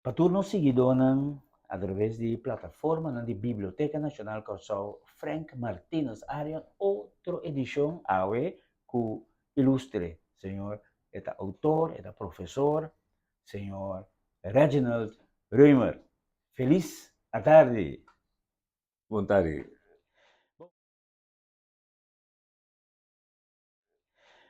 Pa tur nos siguidónan atraves di plataformanan di Biblioteka Nashonal Kòrsou Frank Martinus Arion otro edishon awe ku ilustre señor e ta outor e ta profesor señor Reginald Römer. Felis atardi. Bon tardi.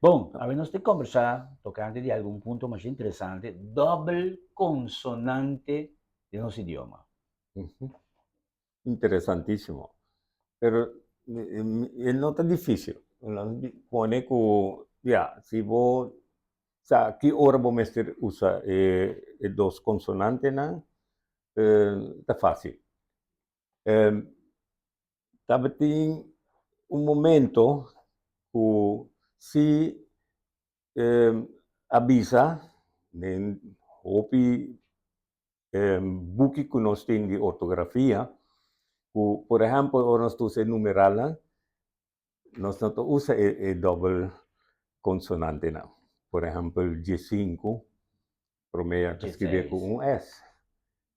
Bon, awe nos ta kombersá tokante di algun punto masha interesante, dòbel konsonante den nos idioma. Interesantísimo. Pero e no ta difísil. Nos pone ku, ya, si bo sa ki ora bo mester usa e dos konsonantenan, ta fásil. Tabatin un momento ku si a bisa den hopi buki ku nos tin di ortografia ku por ehèmpel ora nos ta usa e numeralnan nos no ta usa e dòbel konsonantenan. Por ehèmpel diesinku promé a ta skribí ku un s.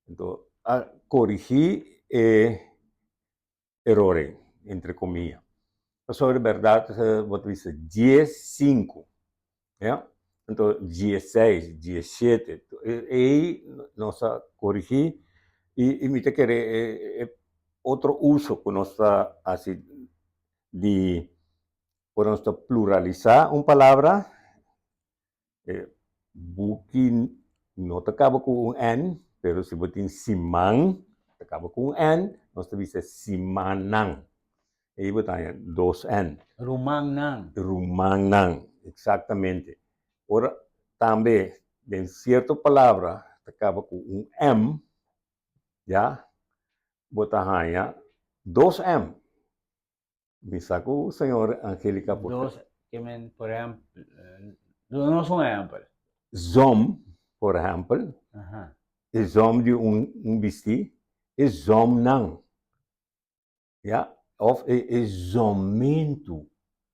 Anto a korigí e eror ei, entre komia. Pasobra di bèrdat bo ta bisa diesinku, ya. Anto dieseis, diesshete, ei nos a korigí i mi ta kere e otro uso ku nos ta hasi di ora nos ta pluralisá un palabra, E buki no ta kaba ku un N, pero si bo tin siman, ta kaba ku un N, nos ta bisa simannan. Ei bo ta haña dos N. Rumannan. Rumannan, eksaktamente. Ora tambe den sierto palabra ta kaba ku un M, ya, bo ta haña dos M. Mi sa ku señor Angelica por. Dos, ke men, por ehèmpel, duna nos un ehèmpel. Zòm, por ehèmpel, e zòm di un un bistí, e zòmnan, ya, òf e e zòmmentu,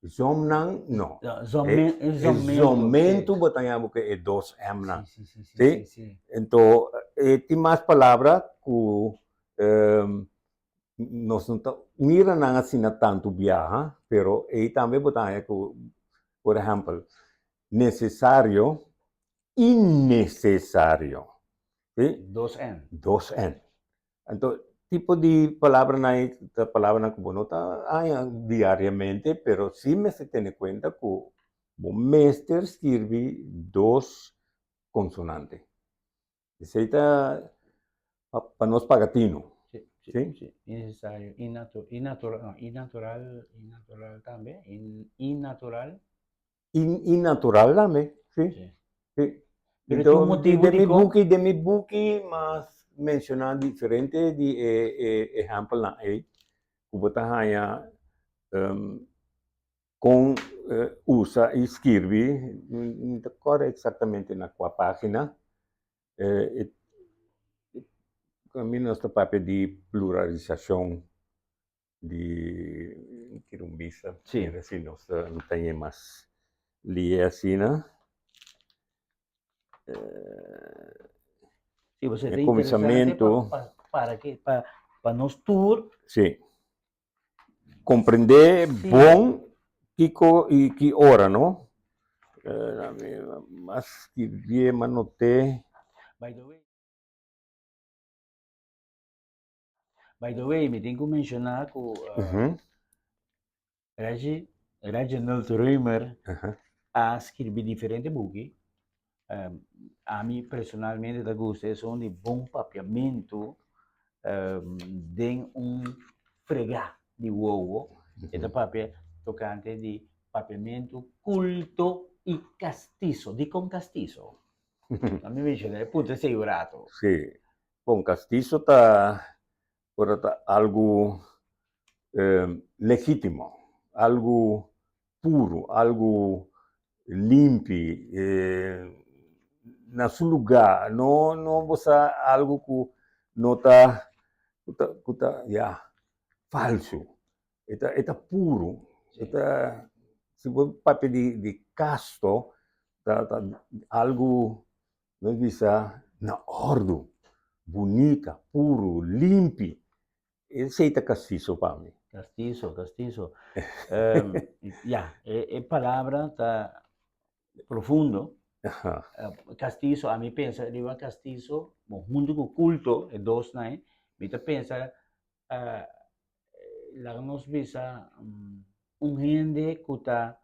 zòmnan no, E e zòmmentu bo ta yama ku e dos èmnan, si, ento e tin mas palabra ku Nos no ta mira nan asina tantu biaha, pero ei tambe bo ta haña ku, por ehèmpel, nesesario, innesesario. Sí? Dos N. Dos N. Anto, tipo di palabranan ei ta palabranan ku bo no ta haña diariamente, pero sí mester tene kuenta ku bo mester skirbi dos konsonante. Esei ta pa nos paga tinu. Sí, sí, sí. Innecesario, innatu, innatural, no, innatural, innatural tambe, in, innatural. In, innatural tambe, sí. Sí. Sí. Pero tin un motibu den mi dikon? buki, den mi buki mas menshoná diferente di e e ehèmpelnan ei ku bo ta haña Kon usa i skirbi, mi ta kòrda eksaktamente na kua página, e kaminda nos ta papia di pluralisashon di kere un bista, mira si nos ta tañe mas lie asina. Sí, bo E kuminsamentu. Para ke pa nos tur. Sí. Comprende bon kico y ki ora no. Mas skirbié, mas noté. By the way, by the way, mi tin ku menshoná ku Reggie, Reginald Römer a skirbi diferente buki. Ami personalmente ta gusta esun di Bon Papiamentu den un fregá di wowo. E ta papia tokante di papiamentu kulto i kastiso. Dikon kastiso? Ami menshoná e punto esei un rato. Sí, bon kastiso ta ora ta algu legítimo, algu puru, algu limpi, na su lugá, no no bo sa algu ku no ta ku ta ku ta ya falsu, e ta e ta puru, e ta si bo papia di di kasto ta ta algu nos bisa na òrdu. Bunita, puru, limpi. Esei ta castizo pa mi. Castizo, castizo. Ya, e palabra ta profundo. Castizo, ami pensa riba castizo, bon, hunto cu culto, e dosnan ei, mi ta pensa, laga nos bisa, un hende cu ta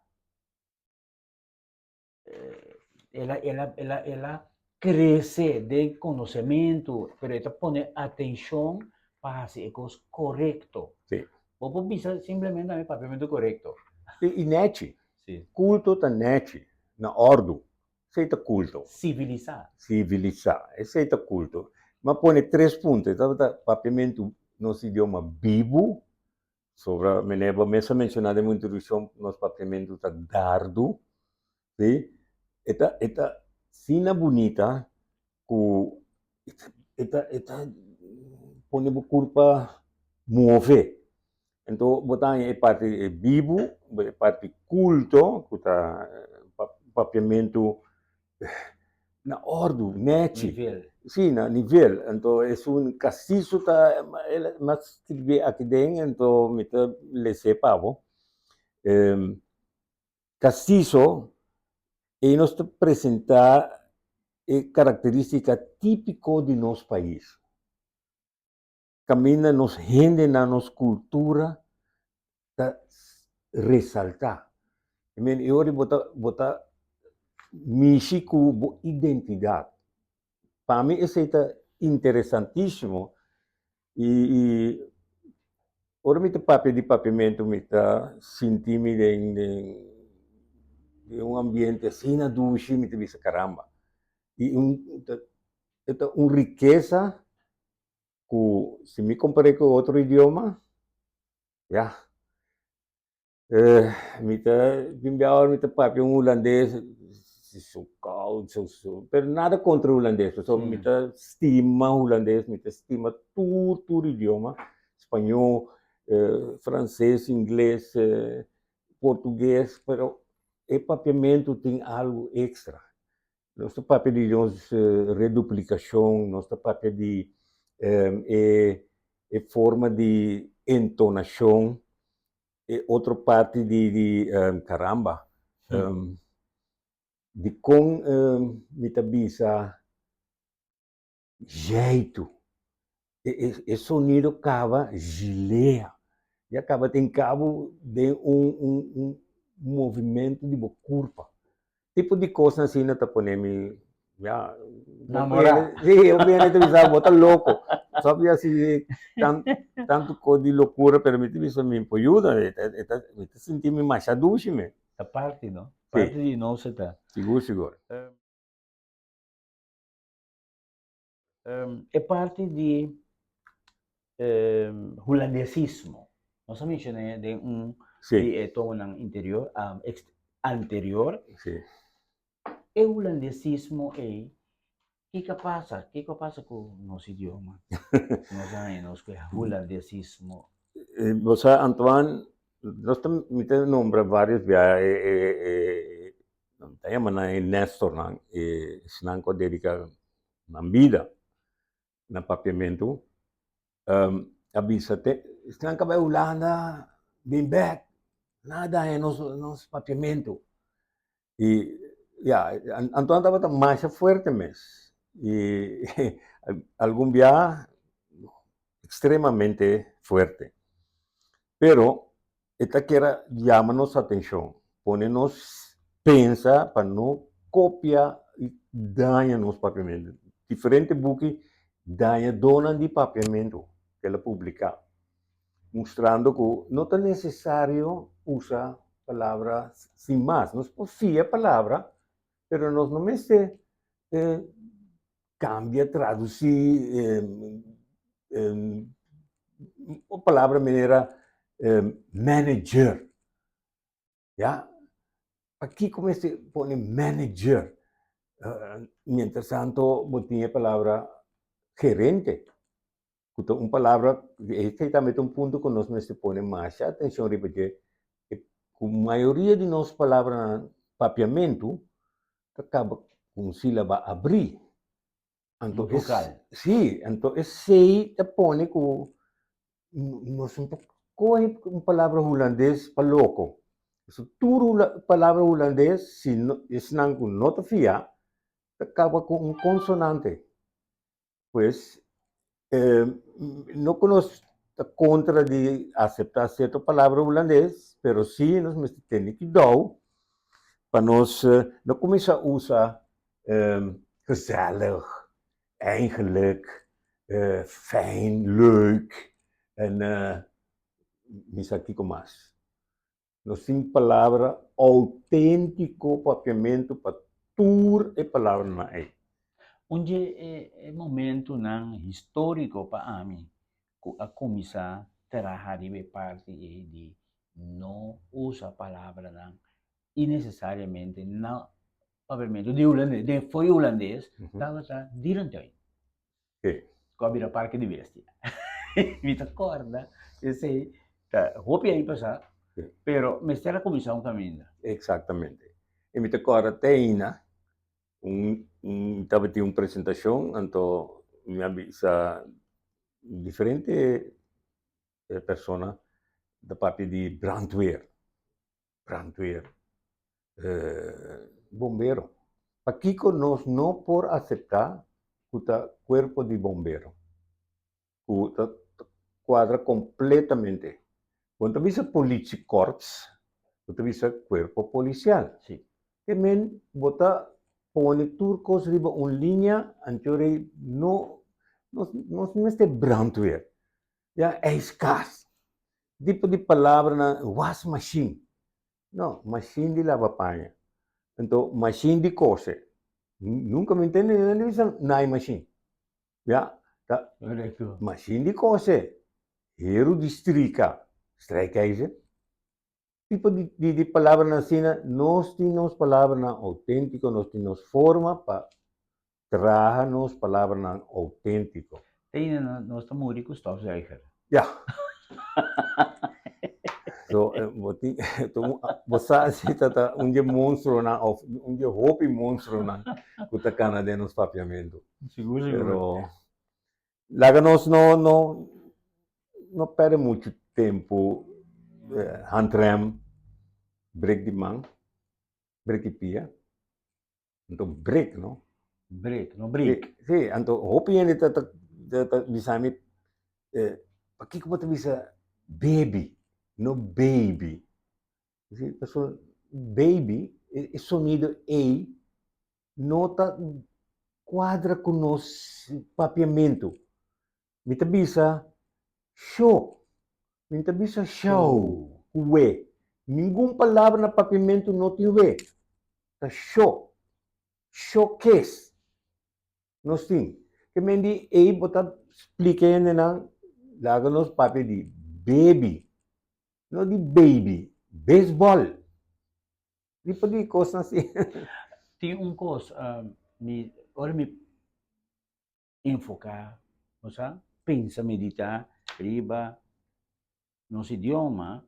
El a, el a, el a, el a crece den conocemento, pero e ta pone atencion pa haci e cos corecto. Sí. Bo por bisa simplemente ami papiamento corecto. Sí, y nechi. Sí. Culto ta nechi, na ordu. Esey ta culto. Civilisa. Civilisa. Esey ta culto. Mi a pone tres punto. E tabata papiamento nos idioma bibu, Sobra meneer bo mes a menciona den bo introduccion nos papiamentu ta dardu, si? E ta e ta asina bunita cu e ta e ta pone bo curpa move. Anto bo ta haña e parti e bibu, e parti culto cu ta papiamentu na ordu, nechi. Nivel. Sí, na nivel. Anto esun castizo ta, el a scribi aki den, anto mi ta les'é pa bo. Castizo, ei nos ta presenta e caracteristica tipico di nos pais. Caminda nos hendenan, nos cultura ta resalta. I mean, e ora bo ta, bo ta mishi cu bo identidad. Pa mi esey ta interesantisimo y, y ora mi ta papia di papiamento mi ta sinti mi den, den, den un ambiente asina dushi, mi ta bisa caramba. Y un, e ta un rikesa ku si mi kompar'é ku otro idioma, ya, mi ta bin bia ora mi ta papia un hulandes, so koud, so so, pero nada kontra hulandes, pasobra mi ta stima hulandes, mi ta stima tur tur idioma, spañó, franses, ingles, portugues, pero e papiamentu tin algu ekstra. Nos ta papia di nos reduplikashon, nos ta papia di e e forma di entonashon, e otro parti di di karamba, dikon mi ta bisa Jeitu. E, e, e sonido kaba jilea. Ya kaba tin kabo den un, un, un movimento di bo kurpa. Tipo di kosnan asina ta pone mi, ya, Namorá. Sí, hopi hende ta bisa bo ta loko. Sòpi hasi tan, tantu kos di lokura, pero mi ta bisa mi por yuda, e ta, e ta, mi ta sinti mi masha dushi mi. Ta parti, no? Parti di nos e ta. Sigur, sigur. E parti di hulandesismo, nos a mencion'é den un di e tomonan interior, anterior. E hulandesismo ei, kiko a pasa? Kiko a pasa ku nos idioma? Nos a haña nos ku e hulandesismo. Bo sa Antoine, nos ta, mi ta nombra varios biaha e Nan ta yama nan e Nestornan, e esnan ku a dediká nan bida na papiamentu, a bisa te esnan ku a bai Hulanda bin bèk, nan a daña nos nos papiamentu. I ya, Antoine tabata masha fuerte mes i algun biaha ekstremamente fuerte. Pero e ta kier a yama nos atencion, pone nos pensa pa no copia y daña nos papiamento. Diferente buki dañadónan di papiamento cu el a publica, mustrando cu no ta necesario usa palabra sin mas. Nos por fia palabra, pero nos no mester cambia, traduci un palabra manera manager, ya. Pakico mester pone manager? Mientras tanto bo tin e palabra gerente, cu ta un palabra, esey tambe ta un punto cu nos mester pone masha atencion riba dje, cu mayoria di nos palabranan papiamentu ta caba cu un silaba abri. Anto Un vokal. Sí, anto esei ta pone ku nos no ta kohe un palabra hulandes pa loko. Pasobra tur palabra hulandes, si no, esnan ku no ta fia, ta kaba ku un konsonante. Pues, no ku nos ta kontra di aseptá sierto palabra hulandes, pero sí nos mester tene kidou pa nos no kuminsá usa gezellig, eigenlijk, fijn, leuk en mi sa kiko mas. Nos tin palabra outéntiko papiamentu pa tur e palabranan ei. Un dje e momentunan históriko pa ami ku a kuminsá traha riba e parti ei di no usa palabranan inesesariamente na papiamentu di hulandes, den fo'i hulandes, tabata Dierentuin. Ku a bira parke di bestia. Mi ta kòrda esei ta hopi aña pasá, pero mester a kuminsá un kaminda. Eksaktamente. I mi ta kòrda te ainda un un tabatin un presentashon anto mi a bisa diferente persona ta papia di brandweer. Brandweer, bombero. Pakiko nos no por aseptá ku ta kuerpo di bombero? Ku ta kuadra kompletamente. Bo no ta bisa politiekorps, bo ta bisa kuerpo polisial. Sí. Te men bo ta pone tur kos riba un liña, anto no nos nos mester brandweer. Ya, ijskast. Tipo di palabranan wasmashin. No, mashin di laba paña. Anto mashin di kose. Nunka mi ntende nan di bisa naaimashin. Ya, ta mashin di kose, heru di strika, strijkijzer. Tipo di di palabranan asina, nos tin nos palabranan outéntiko, nos tin nos forma pa Traha nos palabranan outéntiko. Te ainda nos ta muri ku stofzuiger. Ya. So, bo tin, bo sa si ta ta un dje monstruonan òf un dje hopi monstruonan ku ta kana den nos papiamentu. Sigur, sigur. Pero laga nos no no no pèrdè muchu tempu handrèm, brek di man, brek di pia. Anto break, no? Break, no break. Sí, sí, anto hopi hende ta ta ta bisa mi, eh, pakiko bo ta bisa bebi, no baby? Sí, pasobra baby, e e sonido ei no ta kuadra ku nos papiamentu. Mi ta bisa sho, mi no ta bisa shou ku we. Ningun palabra na papiamentu no tin we. Ta sho, showcase nos tin. Ke men di ei bo ta splika hendenan laga nos papia di bebi, no di baby, baseball. Tipo di kosnan asina. Tin un kos, mi ora mi enfoká, bo sa, pensa, meditá riba nos idioma,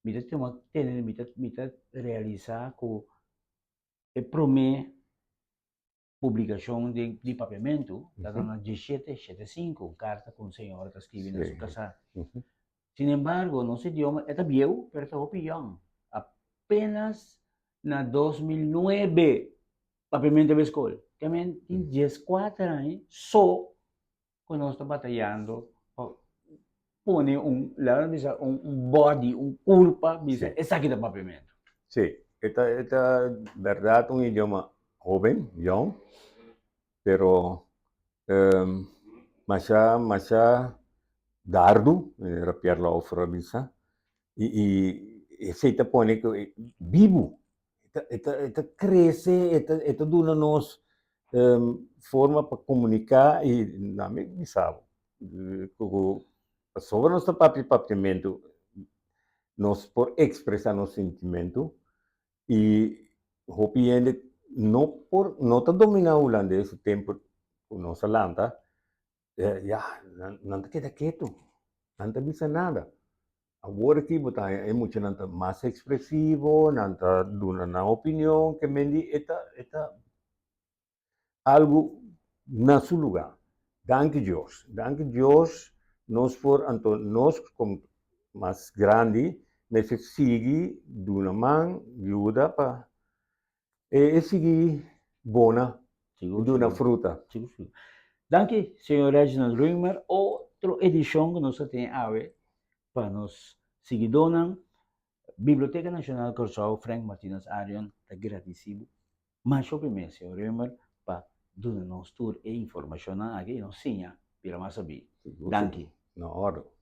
mi ta tuma tene, mi ta mi ta realisá ku e promé publikashon di di papiamentu ta na dieshete shete sinku, un karta ku un señora ta skibi na su kasá. Sin embargo, nos idioma e ta bieu, pero e ta hopi yòn. Apenas na 2009 Papiamentu a bai skol. Te men tin 14 aña so ku nos ta batayando pa pone un, laga nos bisa, un body, un kurpa, bisa esaki ta papiamentu. Sí, e ta e ta bèrdat un idioma hóben, yòn, pero masha masha dardu, manera Pierre Lauffer a bisa, i i esei ta pone ku bibu. E ta e ta krese, e ta e ta duna nos forma pa komuniká i na mi bisa bo ku pasobra nos ta papia papiamentu nos por ekspresá nos sintimentu i hopi hende no por no ta dominá hulandes e tempu ku nos a lanta ya nan ta keda ketu nan ta bisa nada. Awor aki bo ta haña e muchanan ta mas ekspresivo, nan ta duna nan opinion, ke men di e ta e ta algu na su lugá. Danki Dios. Danki Dios nos por anto nos komo mas grandi mester sigui duna man yuda pa e sigui bona i duna fruta. Sigur sigur. Danki señor Reginald Römer. Otro edishon ku nos ta tene awe pa nos siguidónan. Biblioteka Nashonal Kòrsou Frank Martinus Arion ta gradisí bo masha hopi mes señor Römer pa duna nos tur e informashonnan aki i nos siña bira mas sabí. Danki. Na òrdu.